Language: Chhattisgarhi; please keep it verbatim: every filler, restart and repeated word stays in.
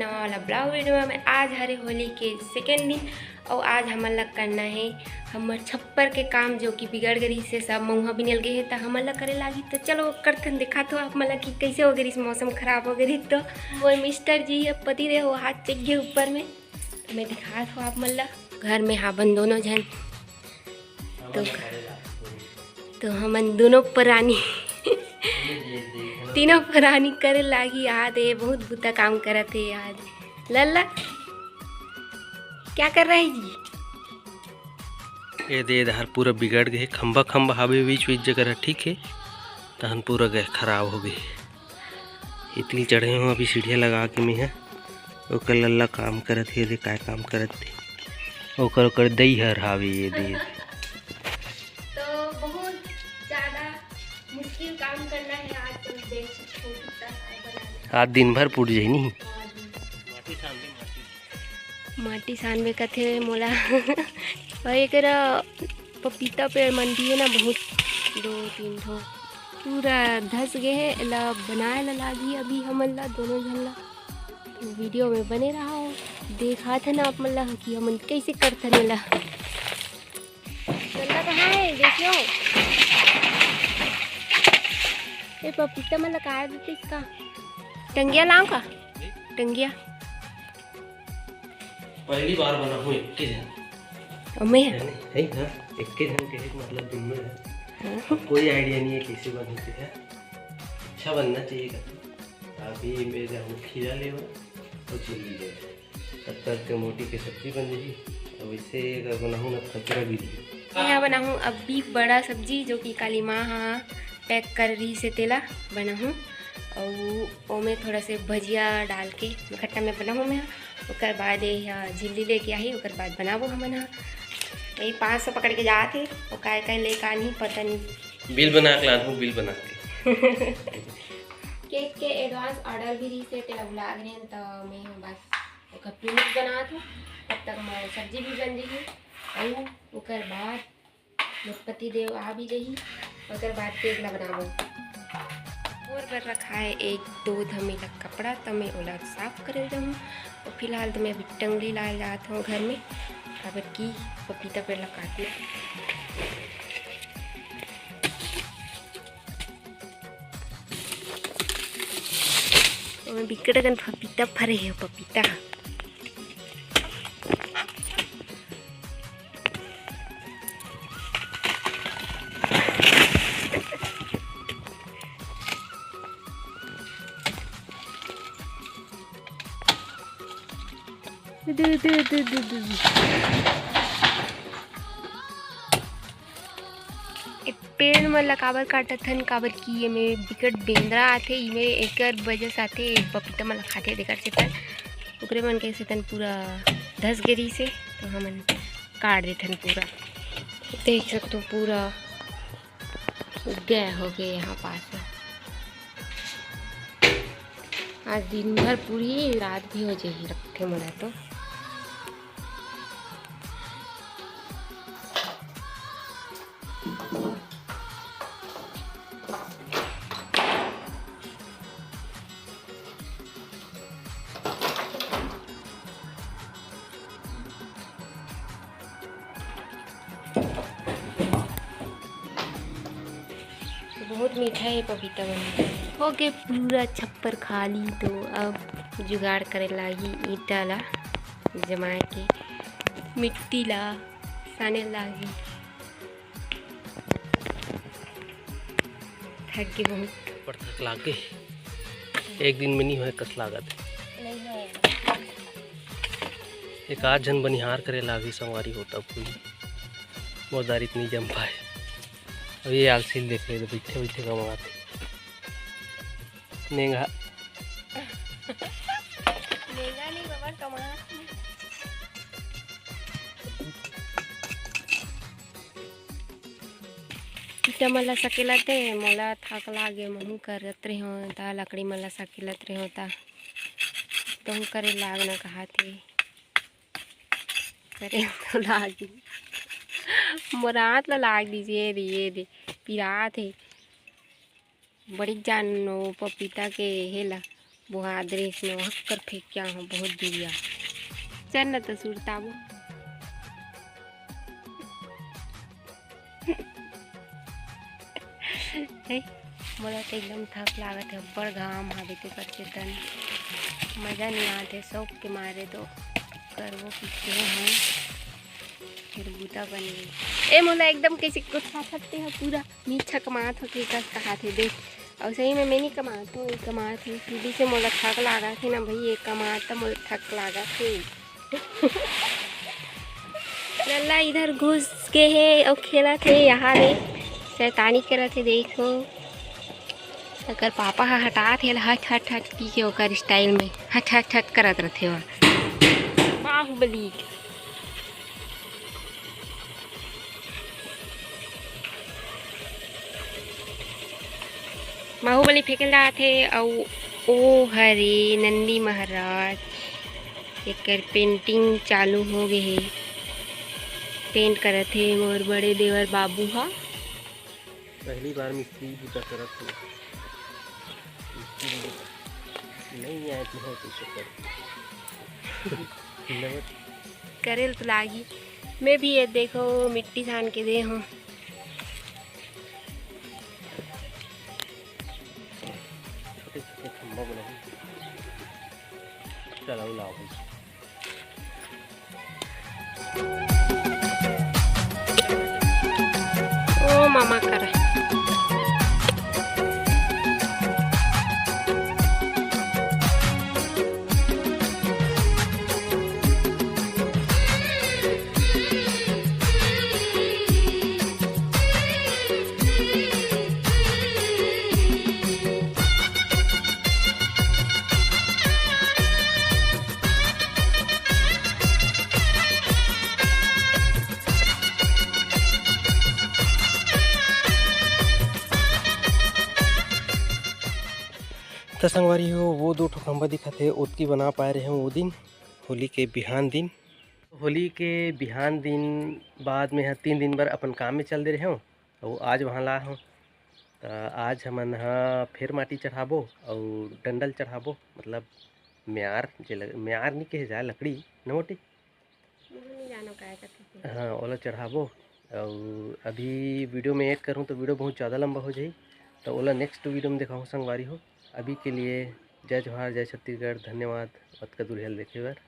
नवा वाला ब्लॉग वीडियो में। आज हरे होली के सेकेंड दिन, और आज हमन ला करना है हमर छप्पर के काम, जो कि बिगड़ गई से सब मउहा बिनल गए है, त हमन ला करे लागी। तो चलो करथन, दिखात हो आप मन ला कि कैसे हो गई, मौसम खराब हो गई। तो मोर मिस्टर जी है, पति देव, वो हाथ चेक गए ऊपर में, तो मैं दिखात हो आप मन ला। घर में हावन दोनों झन, तो तो हमन दोनों परानी तीनों परानी करे लागी। याद है, बहुत बुता काम करत है याद। लल्ला, क्या कर रहा है जी? ये दे, इधर पूरा बिगड़ गए, खंभा खंभा हावे बीच बीच जगह, ठीक है, तहन पूरा गए, खराब हो गए। इतनी चढ़े हूँ अभी सीढ़िया लगा के मैं ह। ओकर लल्ला काम करत हे, दे काय काम करत हे। ओकर, ओकर दई हर हावे ये दे। तो बहुत ज्यादा मुश्किल काम करना है आज, तुम देख सकते हो कितना सारा बना लिया। आज दिन भर पुड़ जाही नहीं। माटी सान दे, माटी। माटी सान में कथे मोला। और एकरा पपीता पेड़ मन भी है ना बहुत, दो तीन ठो पूरा धस गए है। एला बनाए ला लागी अभी हमन ला, दोनों झन ला। तो वीडियो में बने रहा हो, देखात है ना आप मन ला कि हमन कैसे करथन एला। गंदा कहाँ है, देखियो। ये पपीता मन ला काट देते इसका। टंगिया लाओ का? टंगिया। पहली बार बना हूँ एक के झन। अम्मे है? है नहीं? है, हाँ, एक के झन के एक मतलब दिन में है। हाँ। कोई आइडिया नहीं है कैसे बनते हैं। अच्छा बनना चाहिए कभी। अभी मैं जाऊँ खीरा लेवा और चिल्ली लेवा, तब तक के मोटी के सब्जी बन जाही। अब इसे अगर बनाऊँ ना, खतरा भी नहीं। यहाँ बनाऊँ अभी बड़ा सब्जी, जो कि काली माँ हाँ पैक कर रही से, तेला बनाऊँ। और ओमे थोड़ा से भजिया डाल के खट्टा में बनाऊँ मैं। ओकर बाद ये ह झिल्ली लेके आही, ओकर बाद बनाबो हमन ह। ये पाँच सौ पकड़ के जात हे, वो काय काय लेके आनी पता नहीं। बिल बना के लानहूँ, बिल बना के। केक के एडवांस ऑर्डर भी रहिस हे, तेला भुला गे रहेन, त मैं ह बस ओकर प्रीमिक्स बनात हूँ। तब तक मोर सब्जी भी बन जाही, अउ ओकर बाद मोर पति देव आ भी जाही, ओकर बाद केक ला बनाबो। मोर बर रखा है एक दो धमेला कपड़ा, त मैं ओला साफ करे जाहूँ। और फिलहाल तो मैं अभी टंगड़ी लाए जात हूँ घर में, काबर कि पपीता पेड़ ला काटना। ओमे बिकट अकन पपीता फरे हे, पपीता। दे, दे, दे, दे, दे। ए पेड़ मन ला काबर काटत हन, काबर कि एमे बिकट बेंदरा आथे, इमे एकर वजह से आथे, पपीता मन ला खाथे, तेकर सेतन ओकरे मन के सेतन पूरा धस गे रहिस हे, तो हमन काट देथन पूरा। देख सकथो पूरा उग्गे हो गए यहाँ पास में। आज दिन भर पूरी रात भी हो जाही, रखथे मोला तो। बहुत मीठा है पपीता मन। हो गए पूरा छप्पर खाली, तो अब जुगाड़ करे लागी ईंटा ला जमाए के, मिट्टी ला साने लागी। थक गए बहुत। पर थक लाग गए, एक दिन में नहीं होए कस लागत। नहीं होए। एक आध झन बनिहार करे लागी संगवारी हो तब कोई। मोर दारी इतनी जम पाए। अब ये आलसी देख ले, बैठे बैठे कमाते। नेंगा। नेंगा नहीं बाबा, कमात। ईंटा मन ला सकेलत हे, मोला थक लागे, महूँ करत रेहेंव ता, लकड़ी मन ला सकेलत रेहेंव ता, तहूँ करे लाग न कहात हे। करे तो लाग ही। मोर हाथ ला लाग दीजिए रे, ये दे, पिरात हे। बड़ी जान वो पपीता के हे ला, बोहा दृश्य में वहाँ कर फेंक क्या हो बहुत दुरिया। चल न तो सुरताबो। हे, मोला तो एकदम थक लागत हे, अब्बड़ घाम हावे तेकर चेतन मजा नहीं आत हे, शौक के मारे तो करबो किथे हैं, फिर बूता बन गई। ए, मोला एकदम कैसे कुछ खा सकते हो, पूरा मीठा कमात हो के कस कहात हे, देख। और सही में मैं नहीं कमात हूँ, ये कमात हूँ, सीधी से मोला थक लागत हे ना भाई, ये कमात तो मोला थक लागत हे। लल्ला इधर घुस के हे और खेलत हे, यहाँ रे शैतानी करत हे। देखो, अगर पापा हा हटात हे, हट हट हट की के ओकर स्टाइल में हट हट हट करत रथे। वहाँ बाहुबली। बाहुबली फेंकल जात हे, अउ ओ हरे नंदी महाराज, एकर पेंटिंग चालू हो गे हे। पेंट करत हे मोर बड़े देवर बाबू हा। पहली बार मिस्त्री बूता करत हे। मिस्त्री नहीं आए तो हो तो कर। नमक करेल तो लागी। मैं भी ये देखो मिट्टी छान के दे हूँ। छोटे छोटे खंभा बनाए। चलो लाओ भाई। ओ मामा करा। त संगवारी हो, वो दो ठो खंभा दिखत हे, ओतकी बना पाए रहे हूँ वो दिन, होली के बिहान दिन। होली के बिहान दिन बाद में ह तीन दिन बर अपन काम में चल दे रहे हूँ, अउ आज वहाँ ला हूँ। त आज हमन ह फेर माटी चढ़ाबो अउ डंडल चढ़ाबो, मतलब म्यार, जे लग-, म्यार नहीं कहे जाए, लकड़ी न मोटी। मुझे नहीं जानो काय करते थे। हाँ, ओला चढ़ाबो। अउ अभी वीडियो में ऐड करूँ तो वीडियो बहुत ज़्यादा लंबा हो जाही, तो ओला नेक्स्ट वीडियो में दिखाऊँ संगवारी हो। अभी के लिए जय जोहार, जय छत्तीसगढ़, धन्यवाद अतका दूरिहा ल देखे बर।